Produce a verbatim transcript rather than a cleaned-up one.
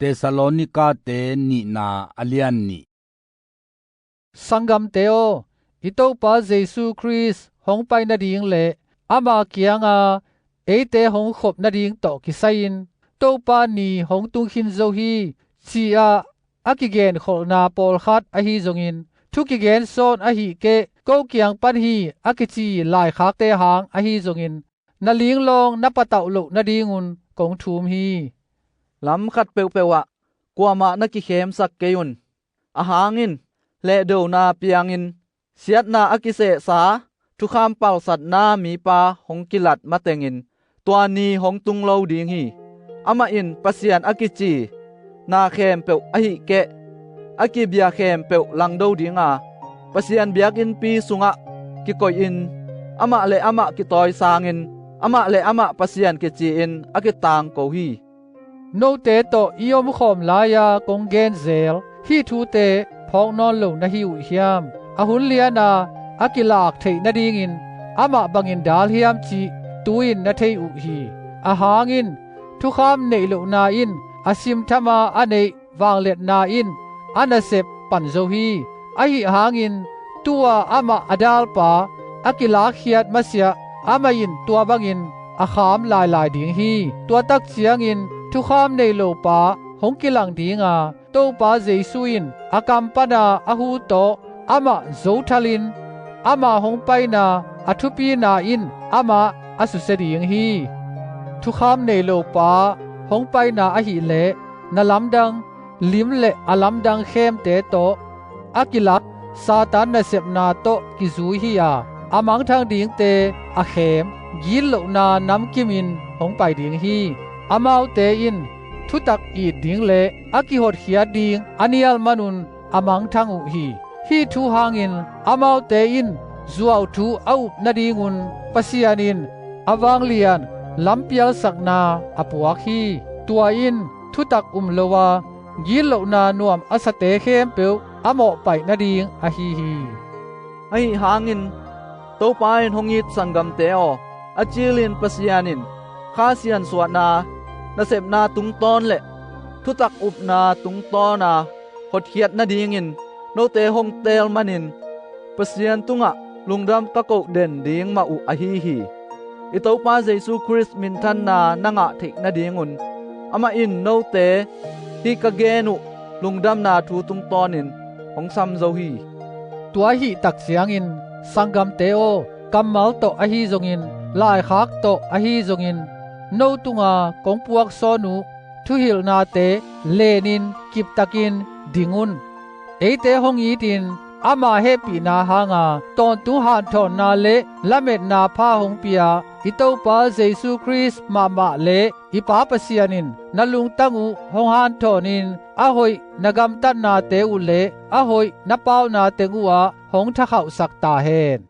Thessalonika-te nihna a lian nih. Sanggamte aw, i Topa Jesu Khrist hong pai nading le ama kianga eite hong khop nading tawh kisai-in Topa ni hong tung khin zo hi, ci-ah a kigenkholhna pawlkhat ahi zongin, thu kigen sawn ahih keh ko kiang pan hi a kici laikhakte hang ahi zongin, na linglawng na patauh loh nadingun kong thum hi. Lam khat peuhpeuh ah kuamah na kikhemsak kei un. Ahang in, lehdona piangin siatna a kisehsa thukham palsatna mipa hong kilat matengin tua ni hong tung lo ding hi. Amah in Pasian a kici na khempeuh ahih keh a kibia khempeuh langdo dinga, Pasian biakinnpi sungah kikoihin, amah le amah kitawi sangin, amah le amah Pasian kici-in a kitangko hi. Note tawh i omkhawm lai-a kong genzel hih thute phawk nawn lo na hi uh hiam? A hun liana a kilak theih nadingin amah bangin dal hiam cih tu-in na thei uh hi. Ahang in, thukham neih lohna in a simthama a neih vangliatna in a nasep pan zo hi. Ahi hangin, tu-a amah a dalpa a kilakkhiat masiah amah in tua bangin a kham lailai ding hi. Tua tak ciangin thukham nei lopa hong kilang dinga, Topa Jesu in a kam pana a hu tawh amah zothalin, ama hong paina a thupina in amah a susia ding hi. Thukham nei lopa hong paina ahileh na lamdang lim le a lamdang khemte tawh a kilak Satan nasepna tawh kizui hi-a, a mangthang dingte a khem gitlohna namkimin hong pai ding hi. Amaute in thutak it ding le a kihotkhiat ding a nial manun a mangthang uh hi. Hih thu hangin amaute in zuauthu a up nadingun Pasian in a vanglian lampialsakna a puak hi. Tua in thutak um lo a gitlohna nuam a sate khempeuh a mawhpaih nading ahi hi. Ahi hangin, Topa in hong it sanggamte aw, a cilin Pasian in Kha siansuahna nasepna tungtawn le thutak upna tungtawna hotkhiat nadingin note hong teel manin Pasian tungah lungdam ka koh den ding mah uh ahi hi. I Topa Jesu Khrist minthanna na ngah theih nadingun amah in note hih ka gen uh lungdamna thu tungtawnin hong sam zo hi. Tua ahih tak ciangin, sanggamte aw, kammal tawh ahi zongin, laikhak tawh ahi zongin, no tunga kong puaksawn uh thuhilhnate lenin kiptakin ding un. Eite hong itin ama hehpihna hanga tawntung hanthawnna le lametna pha hong pia i Topa Jesu Khrist mahmah le i Pa Pasian in na lungtang uh hong hanthawnin a hoih na gamtatnate uh le a hoih na pauna teng uhah hong thakhauhsak ta hen.